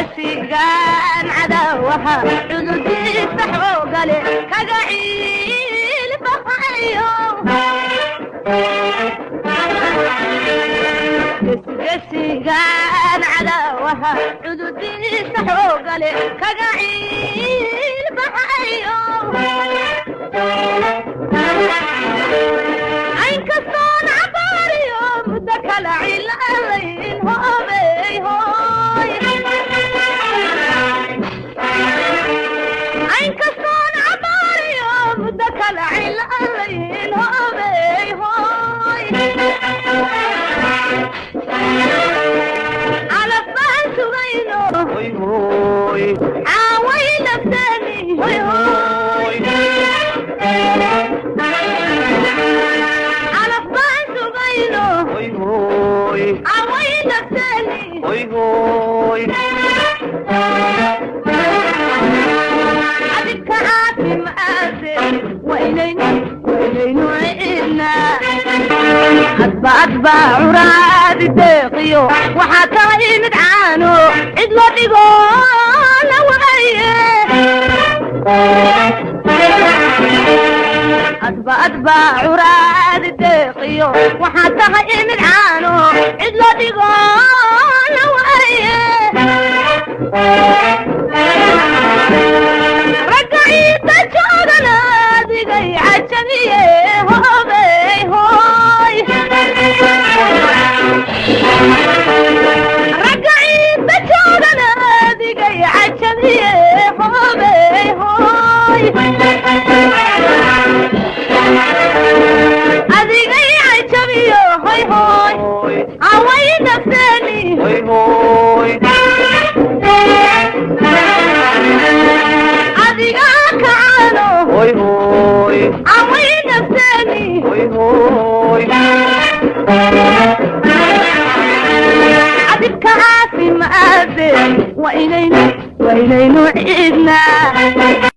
Gesigaan cadaawaha cududiisa xoogale kaga ciil baxayo. Gesigaan cadaawaha cududiisa xoogale kaga ciil baxayo. Aynkastoon cabaariyo muddo kala cilaalayn hoobey hooy. Aynkastoon cabaariyo muddo kala cilaalayn hoobey hooy. Calaf baan sugayno hoy hoy, caaway nafteeni hoy hoy. Calaf baan sugayno hoy hoy, caaway nafteeni hoy hoy. Adinka caafimaade waynaynu waynaynu ciidnaa. Adba adba curaadi deeqiyo waxaa tahay mid caano cid loo dhigo la waaye. Adba adba curaadi deeqiyo waxaa tahay mid caano cid loo dhigo la waaye. Ragga ciidda joogana adigay cajabiye hoobey hooy. Ragga ciidda joogana adigay cajabiye hoobey hooy. Adigay cajabiyo hoy hoy, away nafteeni hoy hoy. Adigaa kacaano hoy hoy, away nafteeni hoy hoy. Adibka caafimaade waa inaynu waynaynu ciidnaa.